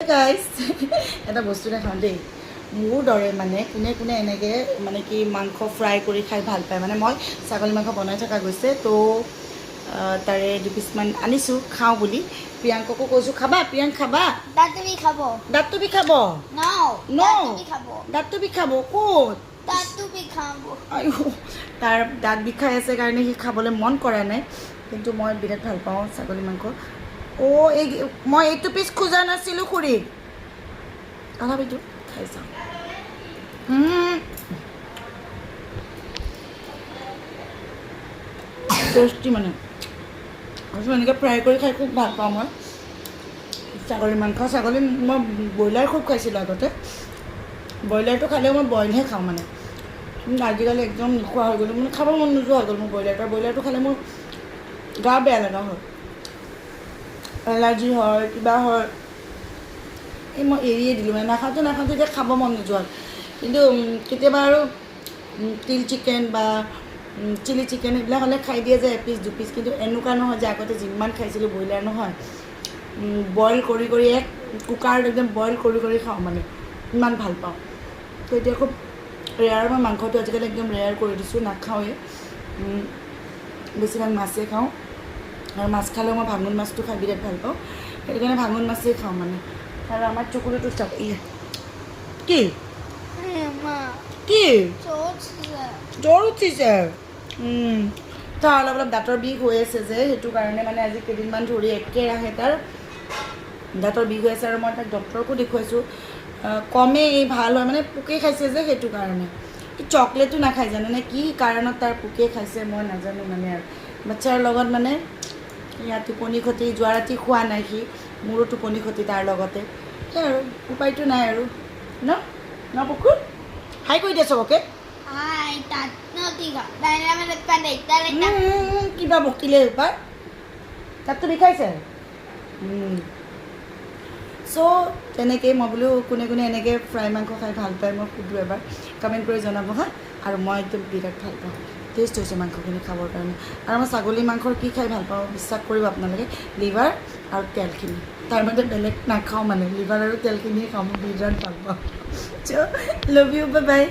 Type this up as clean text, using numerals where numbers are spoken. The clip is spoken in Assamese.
গাইজ, এটা বস্তু দেখাওঁ দেই। মোৰ দৰে মানে কোনে কোনে এনেকৈ মানে কি মাংস ফ্ৰাই কৰি খাই ভাল পায়? মানে মই ছাগলী মাংস বনাই থকা গৈছে, তো তাৰে দুপিচমান আনিছোঁ খাওঁ বুলি। প্ৰিয়াংককো কৈছোঁ, খাবা প্ৰিয়াংক, খাবা? দাঁতটো বিষাব। দাঁতটো বিষাব? No. No. দাঁতটো বিষাব। দাঁতটো বিষাব ক'ত? দাঁতটো বিষাব। আইঅ, তাৰ দাঁত বিষাই আছে কাৰণে সি খাবলৈ মন কৰা নাই, কিন্তু মই বিৰাট ভাল পাওঁ ছাগলী মাংস। অ' এই মই এইটো পিচ খোজা নাছিলোঁ খুৰী। অলপ এইটো খাই চাওঁ। টেষ্টি মানে। আৰু এনেকৈ ফ্ৰাই কৰি খাই খুব ভাল পাওঁ মই ছাগলী মাংস। ছাগলী মই ব্ৰইলাৰ খুব খাইছিলোঁ আগতে। ব্ৰইলাৰটো খালেও মই বইলহে খাওঁ মানে। কিন্তু আজিকালি একদম নোখোৱা হৈ গ'লোঁ, মানে খাব মন নোযোৱা হৈ গ'ল মোৰ ব্ৰইলাৰটো। আৰু ব্ৰইলাৰটো খালে মোৰ গা বেয়া লগা হ'ল, এলাৰ্জি হয়, কিবা হয়। এই মই এৰিয়ে দিলোঁ মানে, নাখাওঁতে নাখাওঁতে এতিয়া খাব মন নোযোৱা হ'ল। কিন্তু কেতিয়াবা আৰু তিল চিকেন বা চিলি চিকেন সেইবিলাক হ'লে খাই দিয়ে যে এপিচ দুপিচ, কিন্তু এনেকুৱা নহয় যে আগতে যিমান খাইছিলোঁ ব্ৰইলাৰ নহয়, বইল কৰি কৰি এক কুকাৰত একদম বইল কৰি কৰি খাওঁ, মানে ইমান ভাল পাওঁ। তো এতিয়া খুব ৰেয়াৰ, মই মাংসটো আজিকালি একদম ৰেয়াৰ কৰি দিছোঁ, নাখাওঁৱেই। বেছিভাগ মাছেই খাওঁ আৰু মাছ খালেও মই ভাঙোন মাছটো খাই বিৰাট ভাল পাওঁ, সেইটো কাৰণে ভাঙোন মাছেই খাওঁ মানে। আৰু আমাৰ চকুলোটো চাওক। ই কি? মা। কি? জ্বৰ উঠিছে। জ্বৰ উঠিছে। তাৰ অলপ অলপ দাঁতৰ বিষ হৈ আছে যে, সেইটো কাৰণে মানে আজি কেইদিনমান ধৰি একেৰাহে তাৰ দাঁতৰ বিষ হৈ আছে আৰু মই তাক ডক্টৰকো দেখুৱাইছোঁ, কমেই এই ভাল হয়, মানে পোকে খাইছে যে সেইটো কাৰণে। সি চকলেটো নাখায় জানেনে? কি কাৰণত তাৰ পোকে খাইছে মই নাজানো মানে। আৰু বাচ্ছাৰ লগত মানে ইয়াত টোপনি খতি, যোৱা ৰাতি খোৱা নাই সি, মোৰো টোপনি খতি তাৰ লগতে। সেই আৰু উপায়টো নাই আৰু ন ন পুকু, হাই কৰি দিয়া চবকে। হাই তাত নদী পানী। কিবা বকিলে উপায়, দাঁতটো বিষাইছে। চ' তেনেকেই মই বোলো কোনে কোনে এনেকৈ ফ্ৰাই মাংস খাই ভাল পায় মই সুধোঁ এবাৰ, কমেণ্ট কৰি জনাব হা। আৰু মই একদম বিৰাট ভাল পাওঁ, টেষ্ট হৈছে মাংসখিনি খাবৰ কাৰণে। আৰু মই ছাগলী মাংসৰ কি খাই ভাল পাওঁ বিশ্বাস কৰিব আপোনালোকে, লিভাৰ আৰু তেলখিনি, তাৰ বাদে বেলেগ নাখাওঁ মানে, লিভাৰ আৰু তেলখিনিয়ে খাওঁ, মই বিৰাট ভাল পাওঁ। চ' love you, bye bye.